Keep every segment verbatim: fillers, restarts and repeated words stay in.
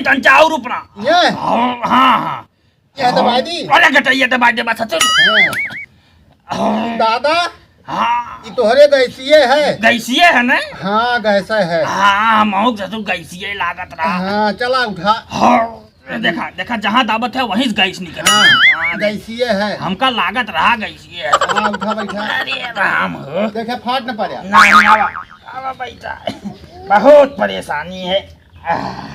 तन चाउर उपना। ये? हाँ, हाँ, हाँ। ये दबाई दी? अरे गटैया दबाई दे बस, चल। हाँ। हाँ। दादा, हाँ। ये तोहरे गैसिए है? गैसिए है ना? हाँ, गैसे है। हाँ, हम आउक ससुर गैसिए लागत रहा। हाँ, चला उठा। हाँ। देखा, देखा, जहाँ दाबत है, वहीं से गैस निकल। हाँ, हाँ, गैसिए है। हमका लागत रहा गैसिए है। हाँ, उठा बैठा। अरे राम हो। देखे, फाट न पड़े। नहीं, आवा, आवा बैठा। बहुत परेशानी है। आह।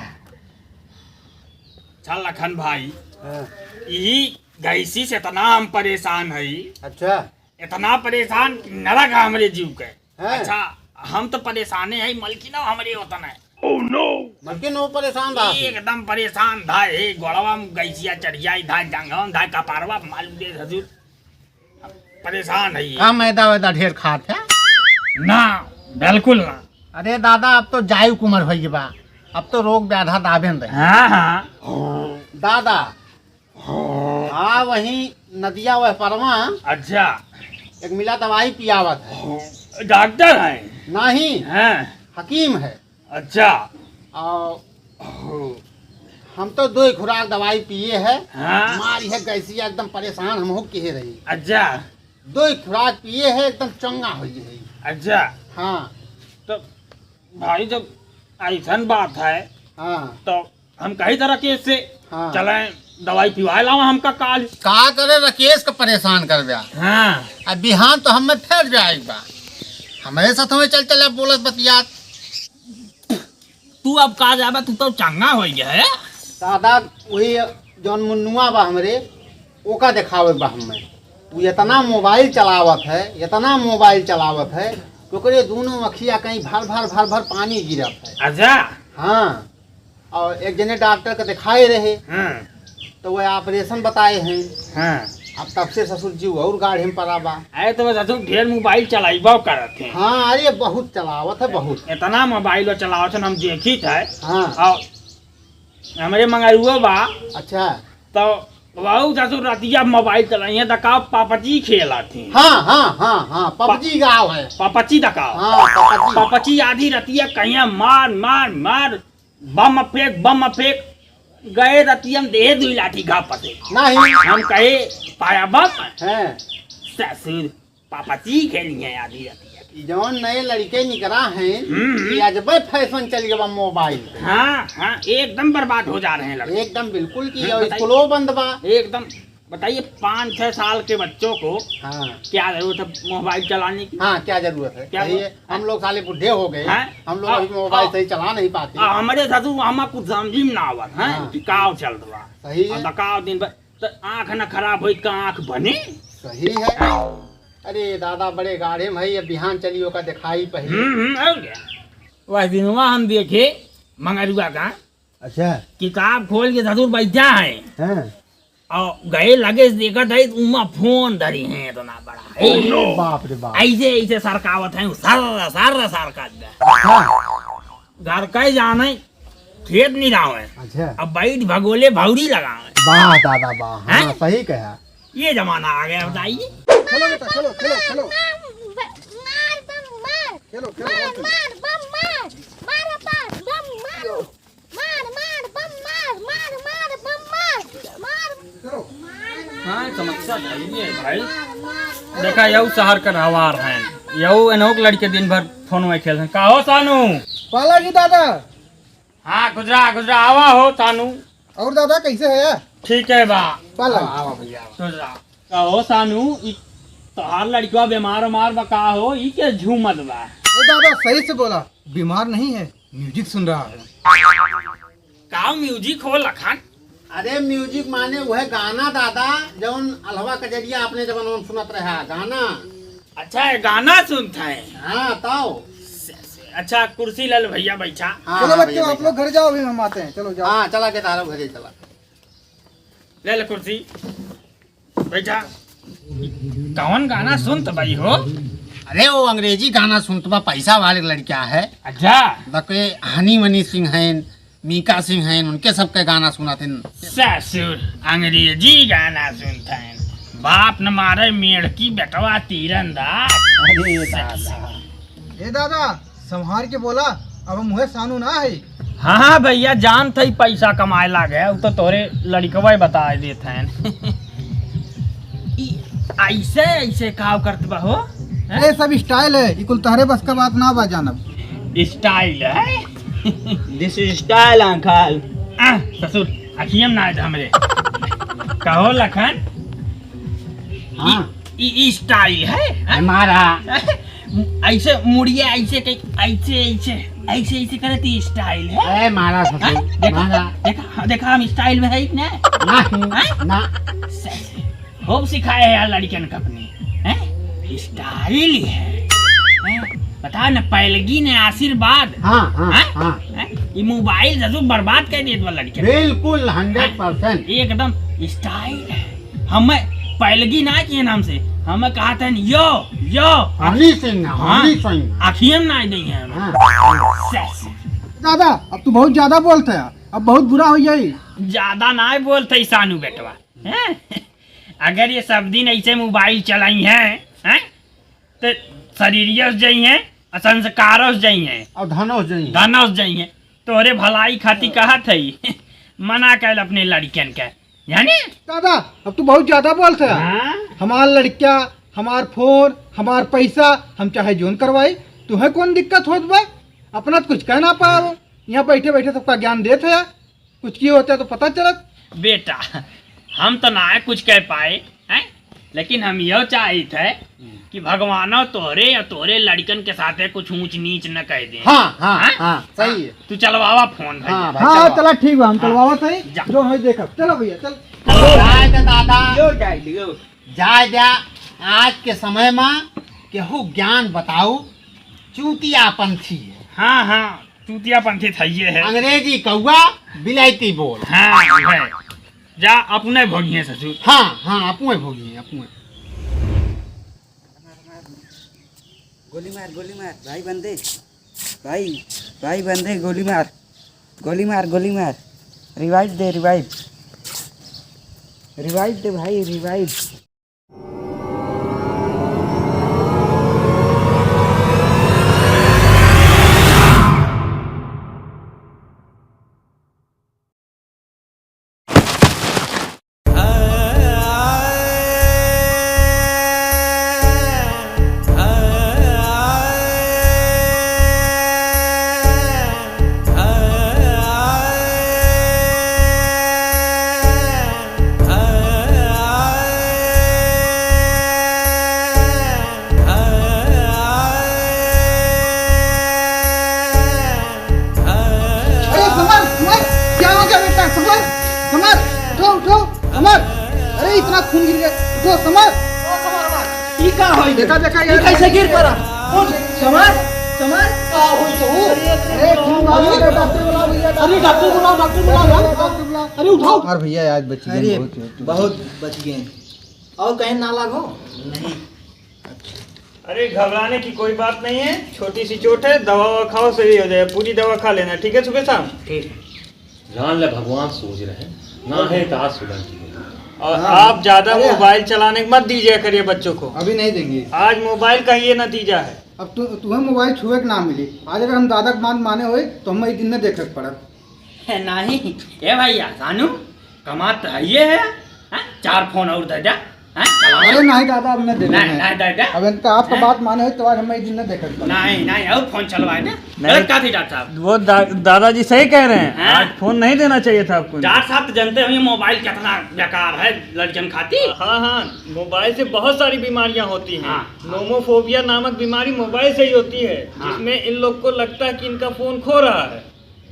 अच्छा लखन भाई, हाँ। यही गैसी से इतना हम परेशान हई। अच्छा। इतना परेशान कि नरक हमरे जीव के। हैं? अच्छा, हम तो परेशाने हई, मलकिनो हमरे ओतन है। Oh no! मलकिन वो परेशान रहा थी। एकदम परेशान था, हे गोड़वा में गैसिया चढ़ जाई था, जंघवा में था, कपारवा में मालूम दे ससुर। परेशान है ये। का मैदा वैदा ढेर खात है? ना, बिल्कुल ना। अरे दादा, अब तो जायु के उमर होई बा, अब तो रोग व्याधा दाबे न रहे। हाँ, हाँ। दादा, हाँ, वही नदिया वह परवा। अच्छा। एक मिला दवाई पियावत है। डॉक्टर है? नहीं। हाँ। हकीम है। अच्छा। और हम तो दो ही खुराक दवाई पिए है। हाँ। मारी है गैसिया एकदम परेशान हम हो के रही। अच्छा। दो ही खुराक पिए है एकदम चंगा हो गए है। अच्छा। हाँ। तो भाई जब ऐसन बात है हाँ। तो हम कही था राकेश से, हाँ। चलें दवाई पिवाए लावा हमका काल। का करे राकेश का परेशान कर दिया। हाँ। अब बिहान तो हमें फिर जाए बा, हमारे साथ में चल चले बोलत बतियात। तू अब का जाबा, तू तो चंगा हो गया है। दादा वही जौन मुन्नुआ बा हमरे, ओका देखावे बा हमें। वो इतना मोबाइल चलावत है, इतना मोबाइल चलावत है, ओकरे दोनों अखिया कहीं भर भर भर भर पानी गिरत है। अच्छा। हाँ। और एक जने डॉक्टर के दिखाए रहे, हाँ। तो वह ऑपरेशन बताए हैं। हाँ। अब तब से ससुर जी और गाढ़े में पड़ा बा। अरे तो ससुर ढेर मोबाइल चलाइबा करत हैं। हाँ, अरे बहुत चलावत है, बहुत। इतना मोबाइल वो चलावत है, हम देखी थे। हाँ। और हमरे मंगरुआ बा। अच्छा। तो वहू ससुर रतिया मोबाइल चलाई है, दकाव पपची खेलत हैं। हाँ, हाँ, हाँ, हाँ, पपची गाँव है। पपची दकाव। हाँ, पपची। पपची आधी रतिया कहिया मार, मार, मार। बम फेंक, बम फेंक, गए रतियन देहे दुई लाठी घाप से। नहीं। हम कहे, "पाया बम?" हैं। ससुर, पापा जी खेली हैं आधी रतिया। ई जौन नए लड़के निकरा हैं, हम्म, हम्म। ये अजबे फैशन चल गया बा मोबाइल पे। हाँ, हाँ, एकदम बर्बाद हो जा रहे हैं लड़के। एकदम बिल्कुल कि हम्म, ये बताइए। स्कूलो बंद बा। एकदम। बताइए, पाँच छह साल के बच्चों को हाँ। क्या जरूरत है मोबाइल चलाने की? हाँ, क्या जरूरत है? क्या कहिए, जरूरत? हम लोग साले बूढ़े हो गए, हैं? हम लोग आ, अभी मोबाइल आ, सही चला नहीं पाते। आ, हमरे सासू अम्मा कुछ समझी में ना आवत, हैं? हाँ। कि काव चल रहा। सही है। और दकाव दिन भर, तो आँख ना खराब होई, का आँख बने? सही है। अरे दादा, बड़े गाढ़े में है, ये बिहान चलियो का दिखाई पहले। हम्म, हम्म, और क्या? वह दिनवा हम देखे मंगरुआ का। अच्छा। किताब खोल के ससुर बैठा है। हाँ। और गए लगे से देखत है, उमा फोन धरी है इतना बड़ा। Oh no! बाप रे बाप। ऐसे, ऐसे सरकावत है, सर, सर, सर कर दे। हाँ। घर का ही जाने, खेत नहीं रहा है। अच्छा। अब बैठ भगोले भौरी लगावे। वाह दादा वाह, हाँ, हैं? सही कहा। ये जमाना आ गया, बताइए। चलो बेटा, चलो, चलो, चलो। मार, मार, बम, मार। चलो, चलो, मार, चलो। मार, बम, मार। मार, मार, बम, मार। मार, मार, बम, मार। मार, मार, बम, मार। मार। हाँ, समस्या तो यही है भाई। मार, मार। देखा, यहू शहर का रहवार है, यहू एनोक लड़के दिन भर फोन में खेल हैं। का हो सानू? पाला जी दादा। हाँ, खुश रहा, खुश रहा, आवा हो सानू। और दादा कैसे है? ठीक है बा। पाला। आवा, आवा भैया, आवा। खुश रहा। का हो सानू, ई तोहार लड़कवा बीमार उमार बा का हो? ई के झूमत बा? ए दादा, सही से बोला, बीमार नहीं है, म्यूजिक सुन रहा है। का म्यूजिक हो लखन? अरे म्यूजिक माने वह गाना दादा, जौन अलवा कजरिया अपने जमाना में सुनत रहा गाना। अच्छा, ये गाना सुनत है। हाँ, तौ। अच्छा, कुर्सी ले लो भैया, बैठा। हाँ, चलो हाँ, बच्चों, भैया, आप बैठा। लोग घर जाओ, अभी हम आते हैं। चलो जाओ। हाँ, चला के तारा घरे चला। ले ले कुर्सी, बैठा। कौन गाना सुनत बाई हो? अरे वो अंग्रेजी गाना सुनत बा, पैसा वाले लड़का है। अच्छा। बके हनी मनी सिंह हैं, मीका सिंह हैं, उनके सबके गाना सुनत हैं। ससुर, अंग्रेजी गाना सुनत हैं। बाप न मारे मेढ़की बेटवा तीरंदाज। अरे दादा। ए दादा, संभार के बोला, अब हम उहे सानू ना है। हाँ, हाँ भइया, जानत ही पैसा कमाए लागे, उ तो तोरे लड़िकवा ही बताए देत हैं। ई ऐसे, ऐसे काव करत बा हो? हैं? ये सब style है, ई कुल तहरे बस का बात ना बा जानब। Style है? This is style, uncle। आ, ससुर, अखियम ना आए हमरे। कहो लखन, हाँ। ई, ई, ई style है, हैं? हमारा। ऐसे मुड़िया ऐसे कहीं, ऐसे, ऐसे, ऐसे, ऐसे करे तो style है। ए, मारा ससुर, हैं? देखा, मारा। देखा, देखा, हम style में है कि ना? ना, हैं? ना। सही। खूब सिखाए है यार लड़कियन का अपने, हैं? Style है। हैं? बता न, पैलगी ने आशीर्वाद। हाँ, हाँ, हैं? हाँ। हैं? ये मोबाइल जरूर बर्बाद कर दिए बा लड़कियन। बिल्कुल, hundred percent। एकदम style है। हमें पैलगी ना किए नाम से, हमें कहा था यो, यो। हनी सिंह, हाँ, हनी सिंह। अखियम ना दे हैं हमें। हाँ। सस। दादा, अब तू बहुत ज्यादा बोलत है, अब बहुत बुरा हो जाई। ज्यादा ना बोलत है सानू बेटवा, हैं? अगर ये सब दिन ऐसे मोबाइल चलाई हैं, हैं? तो शरीरियों से जाई हैं, और संस्कारों से जाई हैं, और धनों से जाई हैं। धनों से जाई हैं। तोरे भलाई खातिर कहत है, मना कर अपने लड़कियन के, जाने? दादा, अब तू बहुत ज्यादा बोलत है। हाँ? हमार लड़किया, हमार फोन, हमार पैसा, हम चाहे जोन करवाई, तुम्हें कौन दिक्कत होत बा? अपना तो कुछ कह ना पाओ, यहाँ बैठे बैठे सबका ज्ञान देत है। कुछ की होता तो पता चलत। बेटा, हम तो ना कुछ कह पाए, हैं? लेकिन हम यो चाहित है कि भगवानो तोहरे और तोहरे लड़कन के साथे कुछ ऊंच नीच न कह दे। हाँ, हाँ, हैं? हाँ, सही है। तू चलवावा फोन भाई। हाँ, भाई, हाँ, चलवा। चला ठीक बा, हम हाँ। चलवावा सही। जा। जो है देखब। चलो भइया, चल। जाए दे दादा। लो जाए दे, लो। जाए द्या, आज के समय मा केहू ज्ञान बताऊ, चूतिया पंथी है। हाँ, हाँ, चूतिया पंथी थइये है। अंग्रेजी कौआ, बिलायती बोल। हाँ, है। जा, अपने भोगिए ससुर। हाँ, हाँ, अपने भोगिए, अपने। गोली मार, गोली मार, भाई बंदे। भाई, भाई बंदे, गोली मार। गोली मार, गोली मार। Revive दे, revive। Revive दे भाई, revive। अरे समर, समर, क्या हो गया बेटा? समर, समर, उठो, उठो, समर। अरे इतना खून गिर गया, उठो समर। ई का होई? देखा, देखा यार। ई कैसे गिर पड़ा? उठ, समर, समर। का होई तो? अरे खून मार दिया, डॉक्टर बुलाओ भैया, अरे डॉक्टर बुलाओ, डॉक्टर बुलाओ यार। डॉक्टर बुलाओ। अरे उठाओ। अरे भैया आज बच गए, अरे बहुत, बहुत बच गए। और कहीं ना लागो? नहीं। अरे घबराने की कोई बात नहीं है, छोटी सी चोट है, दवा ववा खाओ सही हो जाए, पूरी दवा खा लेना, ठीक है सुबेश साहब? ठीक। जान ले भगवान सूझ रहे, ना है तो आज सुधर जी। और हाँ। आप ज्यादा अरे। मोबाइल चलाने मत दीजिए करिए बच्चों को। अभी नहीं देंगे। आज मोबाइल का ये नतीजा है। अब तू, तुम्हें मोबाइल छुए के ना मिली। आज अगर हम दादा के बात माने होए तो हम एक दिन न देखे के पड़त। नहीं, ए भैया, सानू, कमात है ये है, हैं? चार फोन और दे दे, हैं? चलाओ। अरे नहीं दादा, अब न देबे नहीं, हैं। नहीं दे दे। अब इनका आपका हैं? बात माने हो तो आज हम एक दिन न देखे के पड़त। नहीं, नहीं, और फोन चलवाए दे। नहीं। गलत कहा थी डॉक्टर साहब? वो दा-, दादाजी सही कह रहे हैं। हाँ। आज फोन नहीं देना चाहिए था आपको। डॉक्टर साहब तो जानते हो ये मोबाइल कितना बेकार है लड़कियन खातिर। हाँ, हाँ, मोबाइल से बहुत सारी बीमारियां होती हैं। हाँ। Nomophobia नामक बीमारी मोबाइल से ही होती है, हाँ। जिसमें इन लोग को लगता है कि इनका फोन खो रहा है,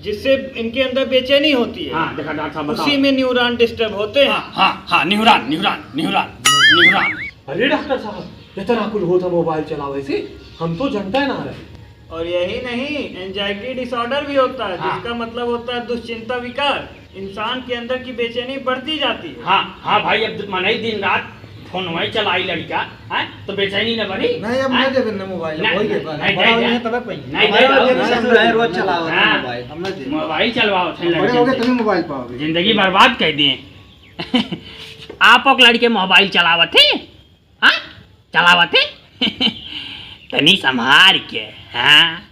जिससे इनके अंदर बेचैनी होती है। हाँ, देखा डॉक्टर साहब, बताओ। उसी में न्यूरॉन डिस्टर्ब होते हैं। हाँ, हाँ, हाँ, न्यूरॉन, न्यूरॉन, न्यूरॉन, न्यूरॉन। अरे डॉक्टर साहब, इतना कुल होता मोबाइल चलावे से, हम तो जानता ही ना रहे। और यही नहीं, एंजाइटी डिसऑर्डर भी होता है, हाँ। जिसका मतलब होता है दुश्चिंता विकार। इंसान के अंदर की बेचैनी बढ़ती जाती है। हाँ, हाँ भाई, अब मनई दिन रात फोनवा ही चलाई लड़का, हैं? तो बेचैनी न बढ़ी, नहीं, अब हैं? नहीं देबे न मोबाइल, नहीं, वही के नहीं, बात। नहीं, बड़ा नहीं, हो गए नहीं। तबे पाई। नहीं, हमारे नहीं, वाले नहीं, जैसे नहीं, हम रहे, रोज चलावत हैं हाँ, मोबाइल। हम नहीं देबे। मोबाइल चलावत हैं हम बड़े हो गए लड़कन से। तभी मोबाइल पाओगे। जिंदगी बर्बाद कर दिए। आप ओक लड़के मोबाइल चलावत हैं? हाँ? चलावत है? तनी संभार के, हाँ?